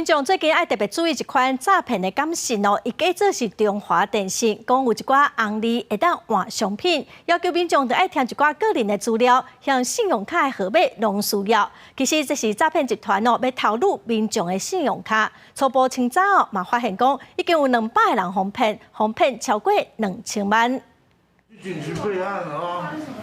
民眾最近愛特別注意一款詐騙的簡訊哦，伊假做是中華電信，講有一寡紅利會當換商品，要求民眾著愛填一寡個人的資料，像信用卡的號碼攏需要。其實這是詐騙集團哦，欲偷擄民眾的信用卡。初步清查哦，嘛發現講已經有200個人予騙，予騙超過2000萬。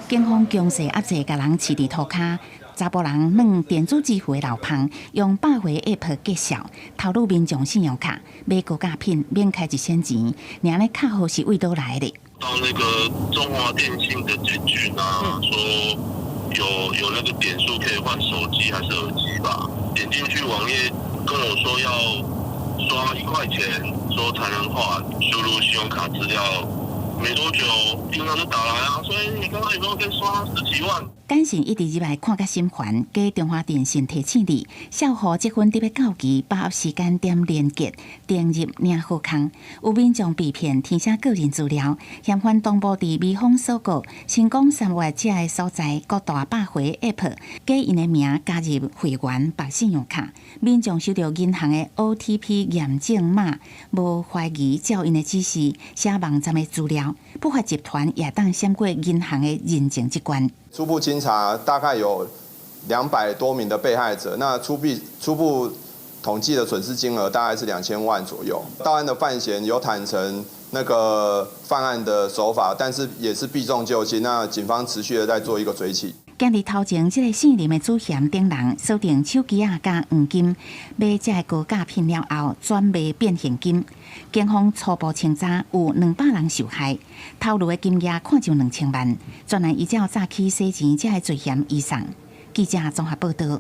警方強勢壓制，共人飼佇塗跤。查埔人轉電子支付的流芳，用百回 App 介紹，偷擄民眾信用卡，買高價品免開一仙錢，爾呢卡號是佗佗來的？到那個中華電信的簡訊啊，說有那個點數可以換手機還是耳機吧？點進去網頁跟我說要刷1塊錢，說才能換，輸入信用卡資料。沒多久，銀行就打來啊，說你剛剛有沒有跟刷十幾萬？簡訊一直入來看甲心煩，假中華電信提醒你，數號積分得欲到期，把握時間點連結，登入領好康。有民眾被騙填寫個人資料，嫌犯同步佇美方鎖國，成功3月這个所在各大百回 App，假𪜶的名加入會員綁信用卡，民眾收到銀行的 OTP 驗證碼，無懷疑照𪜶的指示寫網站的資料，不法集團也當閃過銀行的認證這關。初步清查大概有200多名的被害者，那初步統計的損失金額大概是2000萬左右。到案的犯嫌有坦承那個犯案的手法，但是也是避重就輕。那警方持續的在做一個追緝。今日頭前，這个姓林的主嫌等人鎖定手機仔佮黃金，買這个高價品了後，轉賣變現金。警方初步清查有200人受害，偷擄的金額看就2000萬。專案依照詐欺洗錢這个罪嫌移送。記者綜合報道。